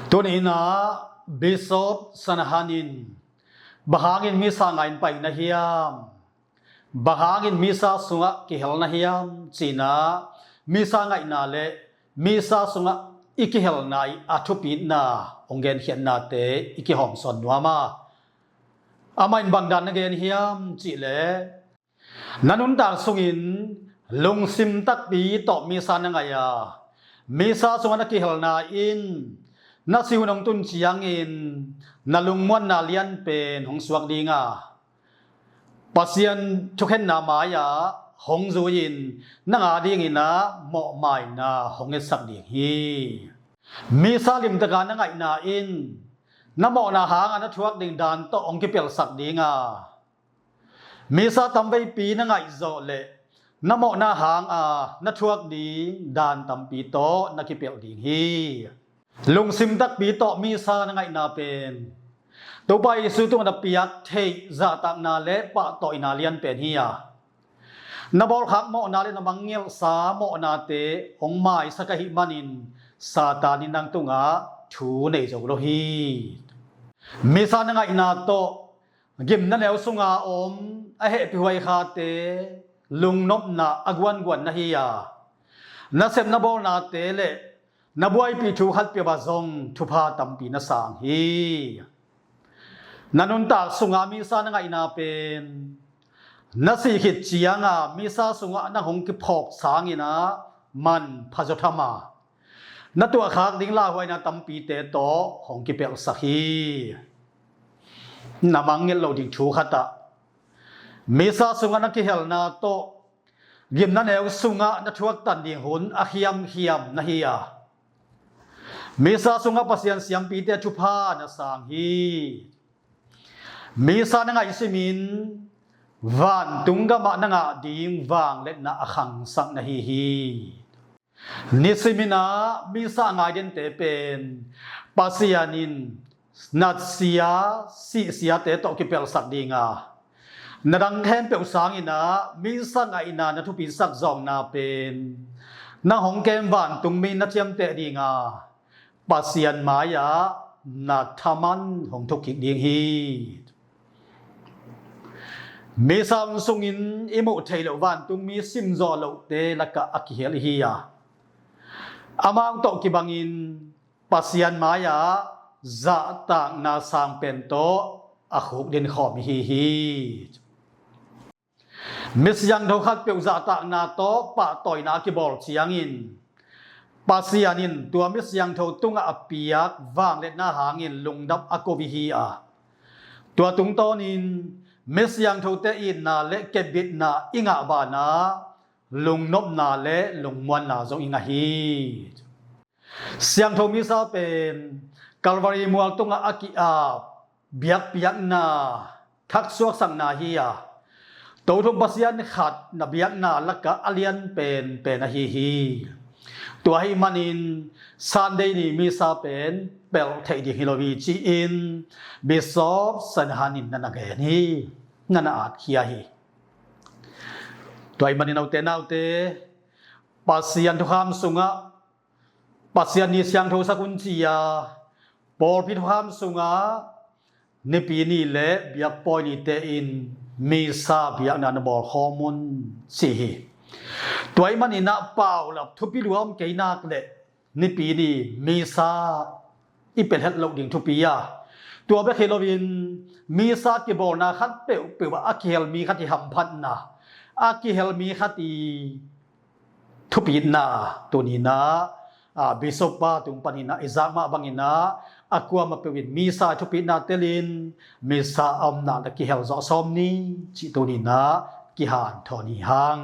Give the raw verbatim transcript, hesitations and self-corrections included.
Tuni-in ah Bishop Sanahan in bang hangin misa ngai in pai na hiam? Bang hangin misa sungah kihel na hiam? Ci-in ah misa ngaihna le misa sungah i kihelna i a thupitna hong genkhiatnate i kihawmsawn nuam a, amah in bang dan na gen hiam cih leh, na nuntak sungin lungsim takpi tawh misa na ngaih a, misa sungah na kihelna in na si hun hong tun ciangin na lungmuanna lianpen hong suak ding a, Pasian thukhenna mai-ah hong zui-in nang a dingin ah mawhmaina hong ngetsak ding hi. Misa limtaka na ngaihna in na mawhna hanga na thuak ding dan tawh hong kipelhsak ding a, misa tamveipi na ngaihzawh leh na mawhna hanga na thuak ding dan tampi tawh na kipelh ding hi. Lungsim takpi tawh misa na ngaihna pen Topa Jesu tungah na piak theih zahtakna le pahtawina lianpen hi a, na bawlkhak mawhna le na mangngilhsa mawhnate hong maisak ahih manin Satan in nang tungah thu nei zo lo hi. Misa na ngaihna tawh gimna neu sunga om a hehpihhuai khate lungnopna a guanguan na hi a, na sep na bawlnate le na buaipih thu khatpeuh ah zong thupha tampi na sang hi. Na nuntak sunga misa na ngaihna pen na sih khit cianga misa sungah nang hong kiphawk sangin ah manpha zaw tham a, na tuahkhak ding lauhuaina tampite tawh hong kipelhsak hi. Na mangngilh loh ding thu khat ah, misa sungah na kihelna tawh gimna neu sungah na thuaktan ding hun a khiamkhiam na hi a, misa sungah Pasian siampite thupha na sang hi. Misa na ngaihsimin vantung gamah na ngah ding vangliatna a khangsak na hi hi. Nisimin ah misa a ngai dente pen Pasian in natsia sihsiate tawh kipelhsak ding a, na dang khempeuh sangin ah misa ngaihna na thupisak zawkna pen nang hong kem vantungmi na ciamteh ding a, Pasian mai-ah na thaman hong thukkik ding hi. Misa hun sungin i muh theih loh vantungmi simzawh lohte lakah a kihel i hi a, amau tawh kibangin Pasian mai-ah zahtakna sang pen tawh a khukdin khawm i hi hi. Mi siangtho khatpeuh zahtakna tawh pahtawina a kibawl ciangin Pasian in tua mi siangtho tungah a piak vangliatna hangin lungdam a ko i hi a, tua tungtawnin mi siangthote itna le kepbitna i ngah banah lungnopna le lungmuanna zong i ngah hi. Siangtho misa pen Calvary mual tungah a ki-ap biakpiakna, thaksuaksakna hi a, Tothum Pasian khat na biakna lakah a lian penpen ahi hi. Tua ahih manin Sunday ni misa pen pelh theih ding hi lo hi ci-in Bishop Sanahan in na na gen hi, na na atkhia hi. Tua ahih manin aute naute, Pasian thukham sungah Pasian ni siangtho sak un ci-a, pawlpi thukham sungah Nipi ni le biakpawi nite in misa biakna na bawl khawm un ci hi. Tua ahih manin ah paulap thupi lua om kei nak leh Nipi ni misa i pia het loh ding thupi a, tua bek hi loin misa kibawlna khat peuhpeuh ah a kihel mi khat i hamphatna, a kihel mi khat i thupitna tuni-in ah, a, Bishop pa tung panin ah i zak mah bangin ah a kuamah peuh in misa thupitna telin misa a omna na kihel zawh sawm ni cih tuni-in ah kihanthawn hi hang.